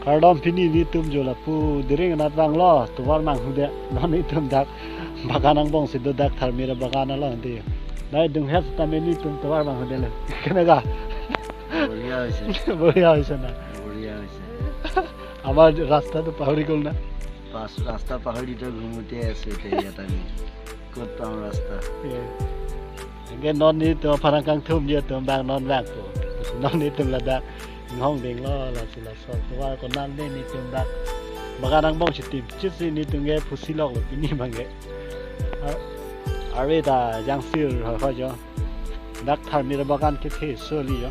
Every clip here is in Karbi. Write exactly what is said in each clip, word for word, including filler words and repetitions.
Kardom, pini netum jo lapu Diring anat vanglo, tovar manghude. Non netum dak bagan angbong si do, dak tharmit abagan along dei. Nai dunghet setame netum tovar manghude lo. কেনেকা? বঢ়িয়া হৈছে। বঢ়িয়া হৈছে না? বঢ়িয়া হৈছে। আমাৰ ৰাস্তাটো পাহৰি গ'ল না? পাছ-, ৰাস্তা পাহৰি তো ঘুমোতে আছে এতিয়া ইয়াত আমি। ক'ত পাম ৰাস্তা? এ। Anke non netum aphan nangkangthum ji atum abang non vangpo. Non netum ladak inghong dinglo, lasi laso tovar konat le netum dak bagan angbong si tim. Chisi netum ke phusi loklo pini abang ke. A-, arve ta jangsir ho, ho jo. Dak tharmit abagan kethe soli jo.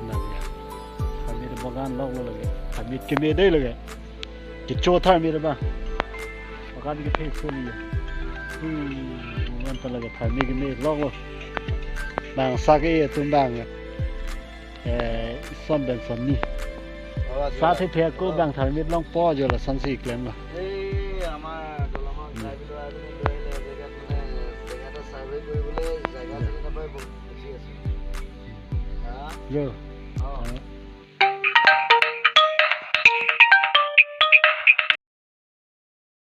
Nang ya. Tharmit abagan loklo lake. Tharmit keme dei lake. Kecho tharmit abang. Bagan kethe soli jo. Hmm, man ta lake tharmit keme loklo. Bang sa ke atum abang. Eh, Ison Benson ni. Sa the the ko bang tharmit longpo jo, lasonsi klemlo. এই আমাৰ দলঙৰ ড্ৰাইভাৰ এজনে লৈ আহিলে, জেগাত মানে জেগা এটা ছাৰ্ভে কৰিবলৈ জেগা চিনি নাপায়, বহুত খুচি আছে। হা? Jo.